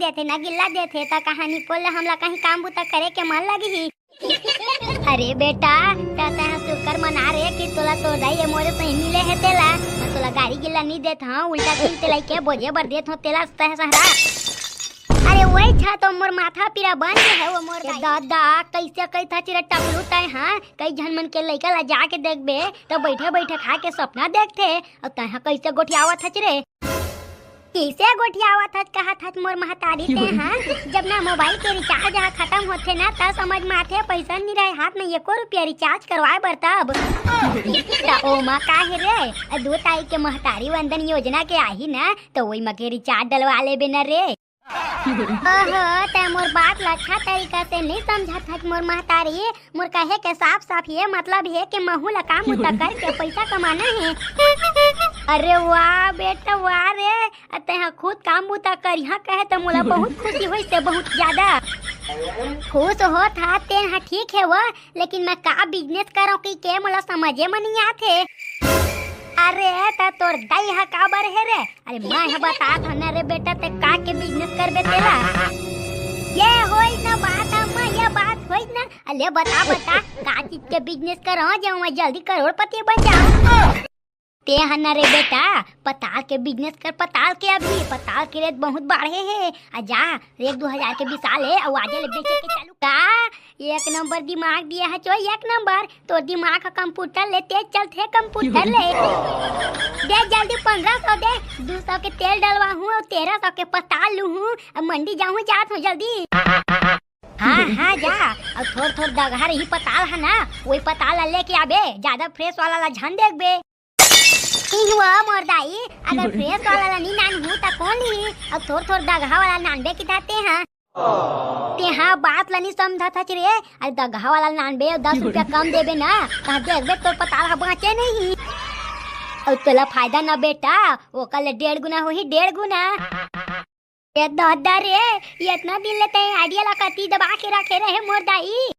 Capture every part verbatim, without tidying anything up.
देथे ना गिल्ला देथे, त कहानी पोल हमला कहीं काम बुता करे के मन लगही। अरे बेटा, त तैं सुकर मना रे कि तोला तोर दाई ए मोरे सही मिले हे तेला। मैं तोला गाड़ी गिल्ला नहीं देत हूँ, उल्टा तिल तेलाई के बोझे बर देत हूँ तेला तैं सहरा। अरे वही छा तो मोर माथा पीरा बन गे हे वो मोर ए दाई। दादा, कैसे कैथा चिरे टकलू तैं, हाँ? कई झन मन के लइका ला जाके देखबे, त बैठे बैठे खा के सपना देखथे, अउ तैं हा कैसे गोठियावत हच रे? कइसे गोठियावत हच, कहत हच मोर महतारी तैं हा। जब ना मोबाइल के रिचार्ज हा खतम होथे ना, त समझ म आथे, पइसा नी रहे हाथ में एको रुपया रिचार्ज करवाए बर तब। त ओमा का हे रे, दू तारीख के महतारी वंदन योजना के आही ना, त ओई म के रिचार्ज डलवा लेबे न रे। ओहो, तैं मोर बात ल अच्छा तरीका से नइ समझत हच मोर महतारी। मोर कहे के साफ साफ ये मतलब हे कि महू ल काम बुता करके पइसा कमाना हे। अरे वाह बेटा वाह रे, अ तैं ह खुद काम बुता करिहा कहे त मोला बहुत खुशी होइस हे, बहुत ज्यादा। खुश होत हा तेन ह ठीक हे वो, लेकिन मैं का बिजनेस करंव कहिके मोला समझे म नइ आथे। अरे त तोर दाई ह काबर हे रे? अरे मैं ह बतात हंव ना रे बेटा, तैं का के बिजनेस करबे तेला? ये होइस ना बात, अम्मा, ये बात होइस ना। अ ले बता, बता, का चीज के बिजनेस करंव जे मैं जल्दी करोड़पति बन जांव? तैं ह ना रे बेटा, पताल के बिजनेस कर, पताल के। अभी पताल के रेट बहुत बाढ़े हे। आ जा, एक दू हजार के बिसा ले, अउ आजे ले बेचे के चालू का। एक नंबर दिमाग दिया हच वो, एक नंबर। तोर दिमाग ह कंप्यूटर ले तेज चलथे, कंप्यूटर ले। दे जल्दी पंद्रह सौ दे, दू सौ के तेल डलवाहूँ अउ तेरह सौ के पताल लूहूँ, अउ मंडी जाहूँ, जात हूँ जल्दी। हाँ, हाँ, जा, अउ थोर थोर दगहा रही पताल ह ना, वही पताल ला लेके आबे, ज्यादा फ्रेश वाला ला झन देखबे। नहीं हुआ मोर दाई, अगर फ्रेश वाला ला नी नानहूँ त कोन लिही? अउ थोर थोर दगहा वाला नानबे किथस तैं हा। तैं हा बात ला नी समझत हच रे। अरे दगहा वाला नानबे अउ दस रुपया कम देबे ना, त देखबे तोर पताल ह बाँचे नहीं। अउ तोला फायदा ना बेटा, ओकर ले डेढ़ गुना होही, डेढ़ गुना। ए दादा रे, ये इतना दिन ले तैं आइडिया ला कति दबा के रखे रहे मोर दाई।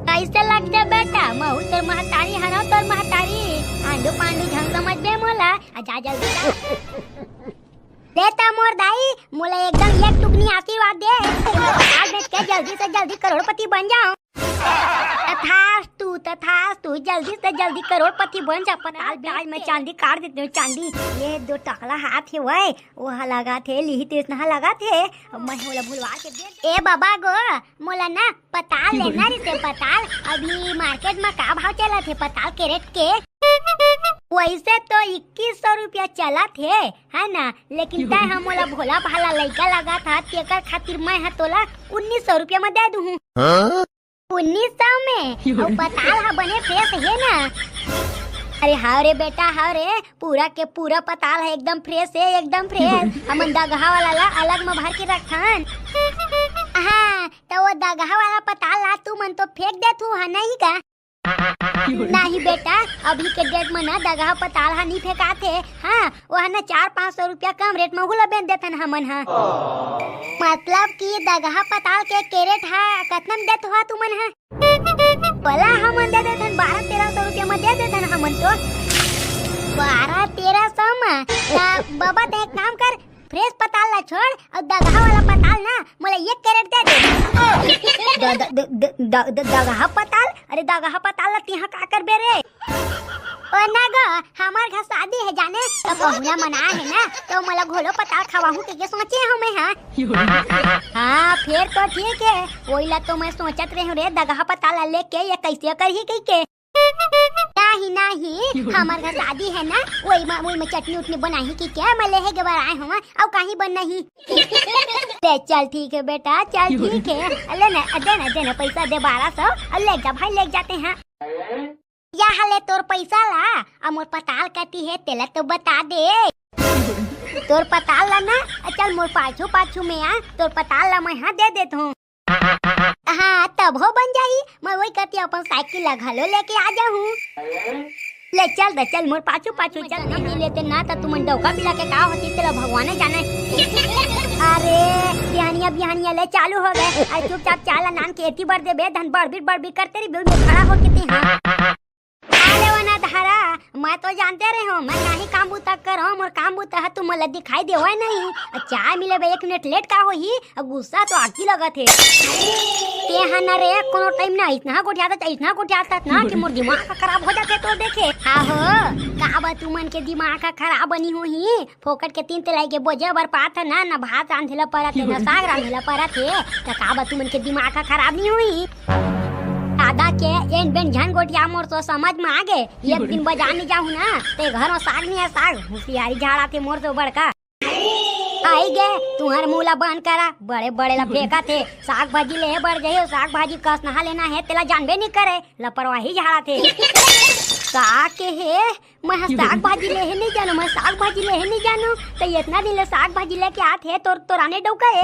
कैसे लगथे बेटा, महू तोर महतारी हरव, तोर महतारी। आंडू पांडू झन समझबे मोला, आ जा जल्दी जा। ले त मोर दाई, मोला एकदम एक टुकनी आशीर्वाद दे कि मैं पताल बेच के जल्दी से जल्दी करोड़पति बन जाऊं। तथास्तु, तथास्तु, जल्दी से जल्दी करोड़पति बन जा। पताल बेच के। आज मैं चांदी काट देती हूँ, चांदी। ये दो टकला हाथ हे वय, वो हा लगा थे, लिही तेसना हा लगा थे। अब मैं ओला भुलवा के दे दे। ए बाबा गो, मोला ना पताल लेना रिसे, पताल। अभी मार्केट में का भाव चलत हे पताल कैरेट के? वैसे तो इक्कीस सौ रुपया चलत हे, है ना? लेकिन तै ह मोला भोला भाला लइका लगत ह, तेकर खातिर मैं ह तोला उन्नीस सौ रुपया म दे दूहूं। हाँ? उन्नीस सौ में? अउ पताल ह बने फ्रेश हे ना? अरे हाव रे बेटा, हाव रे, पूरा के पूरा पताल ह एकदम फ्रेश हे, एकदम फ्रेश। हमन दगहा वाला ला अलग म भर के रखथन। हाँ, त वो दगहा वाला पताल ला तुमन तो फेंक देथू ह, नहीं का? नहीं बेटा, अभी के डेट म ना दगहा पताल ह नी फेंकात हे। हाँ, वो ह ना चार पाँच सौ रुपया कम रेट म उला बेच देथन हमन ह। मतलब कि दगहा पताल के कैरेट ह कतना म देत हो तुमन ह? भला हमन दे देथन बारह तेरह सौ रुपया म दे देथन हमन तो। बारह तेरह सौ म? त बाबा, तैं एक काम कर, फ्रेश पताल ला छोड़ अउ दगहा वाला पताल ना मोला एक कैरेट दे दे। द-, द-, द-, द-, द-, द-, दगहा पताल? अरे दगहा पताल ला तिहा का करबे रे? ओ ना गो, हमर घर शादी हे जाने, त पहुना मन आए हे ना, त मोला घोलो पताल खवाहूं कहिके सोचे हंव मैं हा। हाँ, फेर तो ठीक हे, वही ला तो मैं सोचत रहेंव रे, दगहा पताल ला लेके ये कैसे करही कहिके। नहीं, नहीं, हमर घर शादी हे ना, वही म, वही म चटनी उटनी बनाही कहिके मैं लेहे के बर आए हंव, अउ कहीं बर नहीं। ले चल ठीक हे बेटा, चल ठीक हे। ले ना, दे ना, दे ना, पैसा दे बारह सौ, अउ ले जा भाई, ले जाते हैं। या हले तोर पैसा ला, अउ मोर पताल कति हे, तेला तो बता दे। तोर पताल ला ना, चल मोर पाछू पाछू में आ, तोर पताल ला मैं हा दे देत हंव। हाँ, तभो बन जाही, मैं वही कति अपन साइकिल ला घलो लेके आ जाहूं। ले चल दे, चल मोर पाछू पाछू चल। जनम नहीं लेते ना, त तुमन डौका बिला के का होती, तेला भगवान जाने। अरे, बिहानिया बिहानिया ले चालू हो गे। अरे चुपचाप चाला नान के एती बर देबे, धन बड़बिर बड़बिर करते रही, बिल में खड़ा होके ते, हाँ। अरे वो ना धारा, मैं तो जानते रहे हूँ, मैं काही काम बुता करो, मोर काम बुता है, तुमन ला दिखाई देवय नहीं। अ, चाय मिले बे एक मिनट लेट का होही, अ, गुस्सा तो आगी लगत हे। ते हा न रे, कोनो टाइम ना इतना गोठियाता, इतना गोठियाता ना कि मोर दिमाग हा खराब हो जाथे तो देखे। आहो, का बा तुमन के दिमाग हा खराब बनी होही? फोकट के तीन तेलाई के बोझे बर पात ह ना, ना भात रांधे ला परत हे, ना साग रांधे ला परत हे, त का बा तुमन के दिमाग हा खराब नहीं होही? दादा के एन बेन झन गोठिया, मोर तो समझ में आ गे। एक दिन बाजार नहीं जाहूं ना, ते घर में साग नहीं है, साग हुसियारी झाड़ा थे मोर तो बड़का। आई गे, तुहर मुंह ला बंद करा, बड़े बड़े ला फेंका थे, साग भाजी ले बर जाही, साग भाजी कस नहा लेना है, तेला जानबे नहीं करे, लापरवाही झाड़ा थे। का के हे, मैं ह साग भाजी ले हे नहीं जानो, मैं साग भाजी ले हे नहीं जानो। तो इतना दिन ले साग भाजी लेके आत हे, तोर तोराने डौका हे।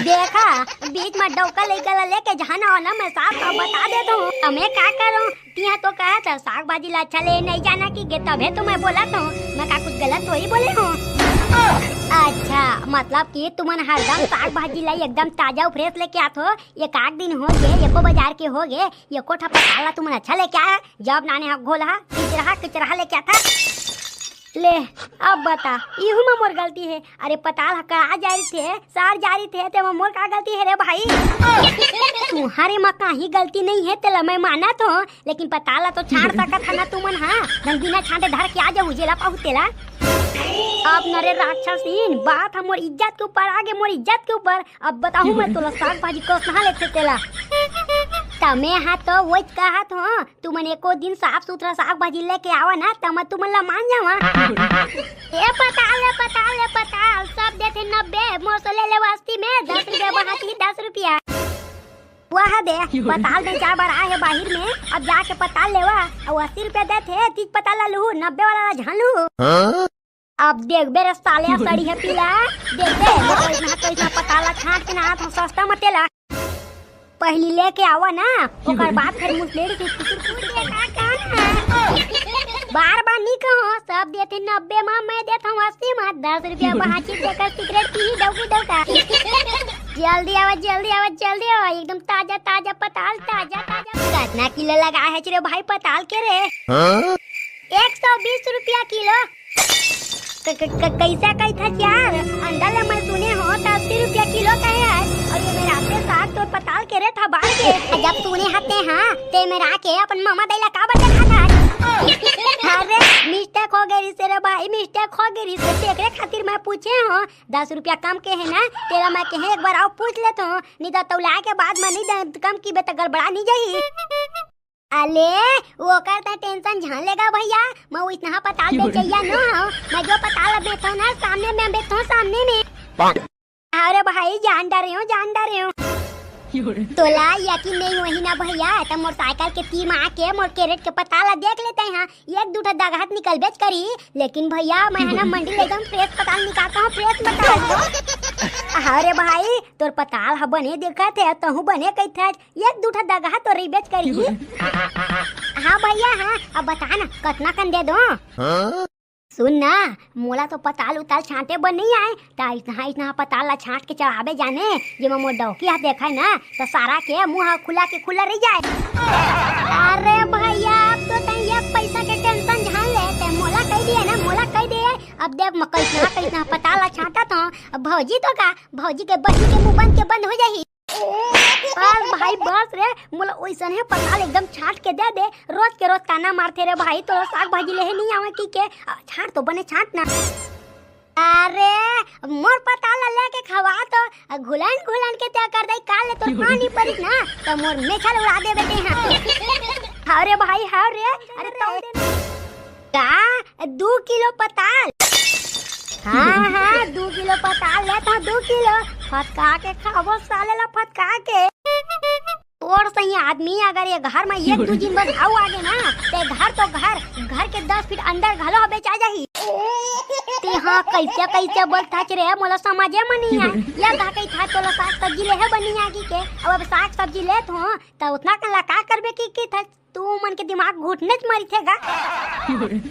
देखा, बीच में डौका लइका ला लेके जाना हो ना, मैं साफ साफ बता देत हूँ। हमें का करो, तिहा तो कहा था साग भाजी ला अच्छा ले नहीं जाना कि गे, तभे तो मैं बोला था। मैं का कुछ गलत थोड़ी बोले हूँ। अच्छा, मतलब कि तुमन हरदम साग भाजी ला एकदम ताजा अउ फ्रेश लेके आत हो, एक आध दिन हो गे, एको बाजार के हो गे, एको ठा पताल ला तुमन अच्छा लेके आया, जब नाने ह घोलहा, किचरहा, किचरहा लेके आथा। ले, अब बता, इहू म मोर गलती हे। अरे, पताल ह कड़ा जा रही थे, सार जा रही थे, ते म मोर का गलती हे रे भाई? तुम्हारे म काही गलती नहीं हे, तेला मैं मानत हो, लेकिन पताल ला तो छांट सकत ह ना तुमन हा, धन बिना छांटे धर के आ जाऊ जेला पाहू तेला। अब न रे राक्षसीन, बात ह मोर इज्जत के ऊपर आ गे, मोर इज्जत के ऊपर। अब बताहूं मैं तोला साग भाजी कस नहा लेथे तेला। तमे हा तो वोच कहत हो, तुमन एको दिन साफ सुथरा साग भाजी लेके आवा ना, त मैं तुमन ला मान जावा। ए पताल, ए पताल, ए पताल, सब देथे नब्बे, मोर से ले ले अस्सी में, दस रुपया बहाती, दस रुपया। वाह दे, पताल बेचा बर आए हे बाहिर में, अब जाके पताल लेवा, अउ अस्सी रुपया देथे, तीज पताल ला लूहू, नब्बे वाला ला झन लूहू। हाँ? अब देखबे रे साले, सड़ी हे पीला, देखबे, तो इतना, तो इतना पताल ला छांट के ना, तो सस्ता मत तेला। पहली लेके आवा ना, ओकर बाद फिर मुसलेड़ी से कुकुर कुकुर के का कहना। बार बार नहीं कहो, सब देथे नब्बे मा, मैं देत हूँ अस्सी मा, दस रुपया बहाची देकर सिगरेट पी डौकी डौका। जल्दी आवा, जल्दी आवा, जल्दी आवा, एकदम ताजा ताजा पताल, ताजा ताजा। कितना किलो लगा है रे भाई पताल के रे? हाँ? एक सौ बीस रुपया किलो। क-, क-, क-, कैसा कही था यार? अंदर ले मैं सुने हो तो अस्सी रुपया किलो का है, और ये मेरा आपके साग तोर पताल के रे था बाढ़ के। जब सुने हते हाँ, ते मेरा के अपन मामा दैला काबर देखा था? अरे, मिस्टेक हो गई से रे भाई, मिस्टेक हो गई से, तेरे खातिर मैं पूछे हो, दस रुपया कम के है ना, तेरा मैं कहे एक बार आओ पूछ लेता हूँ, नहीं तो तौला के बाद मैं नहीं दे, कम की बे तो गड़बड़ा नहीं जाही। अले, ओकर त टेंशन झन लेगा भैया, मैं उतना पताल बेचैया न हूँ। मैं जो पताल बेचता हूँ ना, सामने में बेचता हूँ, सामने में। अरे भाई, जान डरे हो, जान डरे हो। तोला यकीन नहीं होही ना भैया, त मोटरसाइकिल के तीम आके मोर कैरेट के पताल ला देख लेते हैं। एक दू ठा दगहत निकलबेच करी, लेकिन भैया, मैं है ना मंडी ले एकदम फ्रेश पताल निकालता हूँ, फ्रेश पताल। अरे भाई, तोर पताल ह बने देखत है, तहू बने कहिथस, एक दू ठा दगहा तो रहिबेच करही। हाँ भैया, हाँ, अब बता ना, कतना कन दे दो? हाँ? सुन ना, मोला तो पताल उताल छांटे बर नहीं आए, त इतना, इतना पताल ला छांट के चढ़ाबे जाने, जेमा मोर डौकी हा देखय ना, त सारा के मुंह हा खुला के खुला रह जाए। अरे भैया, अब तो तैं ये पैसा के टेंशन झान ले, ते मोला कह दिए ना, मोला कह दिए, अब देख मैं कतना, कतना पताल ला छांटत हूँ, अब भौजी तो का, भौजी के बहिनी के मुंह बंद के बंद हो जाही। बस भाई बस रे, मोला ओइसने पताल एकदम छांट के दे दे। रोज के रोज ताना मारथे रे भाई, तोला साग भाजी लेहे नहीं आवे की के? आ, छांट तो बने छांट ना। अरे मोर पताल ला लेके खवा तो, आ, घुलन घुलन के तय कर दई, काल ले तोर पानी परिस ना, तो मोर मेछल उड़ा दे बेटे हाँ। हाँ रे भाई, हाँ रे, अरे तो का? दू किलो पताल? हाँ, हाँ, दू किलो पताल लेत हूँ, दू किलो। फटका के खाबो साले ला, फटका के। तोर सही आदमी अगर ये घर में एक दू दिन बस आऊ आगे ना, ते घर तो घर, घर के दस फीट अंदर घलो बेचा जाही। ते हाँ, कैसे, कैसे बोलथस रे, मोला समझे में नहीं आए। ये गा कही था, तोला साग सब्जी लेहे बनी आगी के, अब, अब साग सब्जी लेत हो, त उतना कन ला का करबे की, की था? तुमन के दिमाग घुटने च मरिथे गा।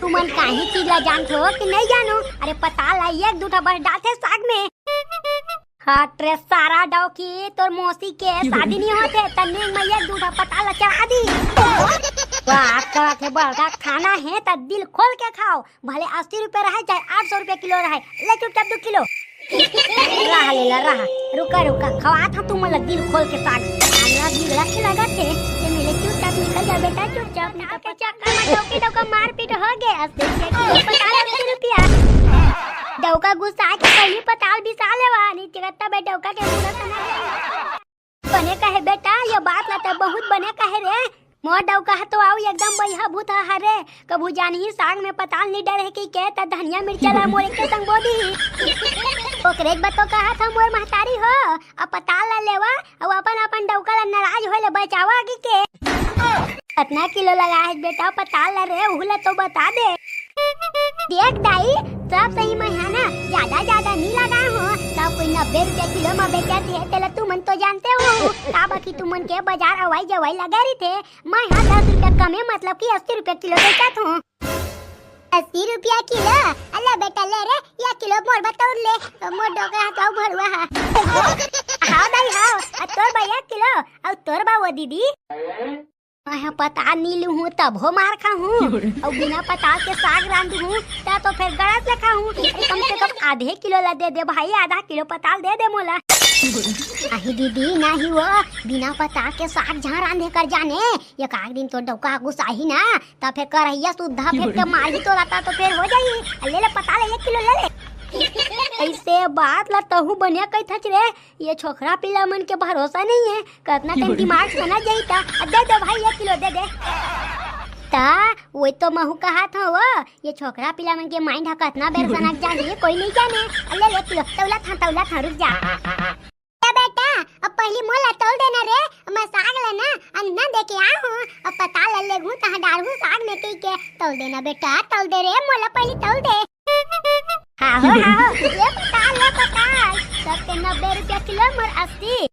तुमन काही चीज ला जानथो कि नहीं जानो? अरे पताल ला एक दू ठा बस डालथे साग में। हट रे सारा डौकी, तोर मौसी के शादी नहीं होथे, तन्ने मैं एक दू ठा पताल ला चढ़ा दी। बात करत हे बड़का, खाना हे त दिल खोल के खाव, भले अस्सी रुपया रहे चाहे आठ सौ रुपया किलो रहे, ले चुपचाप दू किलो। रहा ले ला, रहा, रुका रुका, खवात हंव तुमन ला दिल खोल के साग। हमरा बिगड़ा के लगत हे, ते मिले चुपचाप निकल जा बेटा, चुपचाप निकल। के चक्कर में डौकी डौका मारपीट हो गे, अस्सी रुपया किलो पताल, अस्सी रुपया। डौका गुस्सा के पहिली पताल बिसा लेवा, नहीं चिकत्ता बे डौका के पूरा सना। बने कहे बेटा, ये बात ला त बहुत बने कहे रे। मोर डौका ह तो आऊ एकदम बइहा भूत ह हरे। कभू जानही साग में पताल नी डरे कहिके, त धनिया मिर्चा ला मोर एके संग बो दिही। ओकरे बर तो कहत हंव मोर महतारी हो, अब पताल ला लेवा, अउ अपन अपन डौका ला नाराज होए ले बचावा कहिके। कतना किलो लगाए हे बेटा पताल ला रे, उहू ला तो बता दे। देख दाई, सब सही मैं हा ना, ज्यादा ज्यादा नी लगाए हंव, सब कोई नब्बे रुपया किलो म बेचत हे, तेला तुमन तो जानते हो, काबर कि तुमन के बाजार अवई जवई लगे रहिथे, मैं हा दस रुपया कमे, मतलब कि अस्सी रुपया किलो बेचत हंव। अस्सी रुपया किलो? अल्ला बेटा ले रे, या किलो मोर बर तौल ले, मोर डोकरा हा तो भरुआ हा। हाव दाई हाव, अ तोर बर एक किलो, अउ तोर बर वो दीदी। मैं हा पताल नी लूहूं तभो मार खाहूं, अउ बिना पताल के साग रांधहूं त तो फेर गड़त ले खाहूं। अरे कम से कम आधे किलो ला दे दे भाई, आधा किलो पताल दे दे मोला। नहीं दीदी नहीं वो, बिना पताल के साग झन रांधे कर जाने, एक आध दिन तोर डौका गुस्साही ना, त फेर करहिया सुद्धा फेर के मारही तोला, त तो फेर हो जाही। ले ले पताल एक किलो ले ले। अइसे बात ला तहूं बने कहिथच रे, ये छोकरा पिला मन के भरोसा नहीं है, कतना टाइम दिमाग सनक जाही त। अब दे दे भाई, एक किलो दे दे। त वही तो महू कहत हंव, ये छोकरा पिला मन के mind ह कतना बेर सनक जाही, कोई नहीं जाने। अब ले ले एक किलो, तौलत हंव, तौलत हंव, रुक जा। ए बेटा, अब पहिली मोला तौल देना रे, मैं साग ला ना अंधना दे के आहूं, अब पताल ला लेगहूं तहां डारहूं साग में कहिके, तौल देना बेटा, तौल दे रे, मोला पहिली तौल दे। हाहो, हाहो, ये पताल, ये पताल, सबके नब्बे रुपया किलो, मोर अस्सी।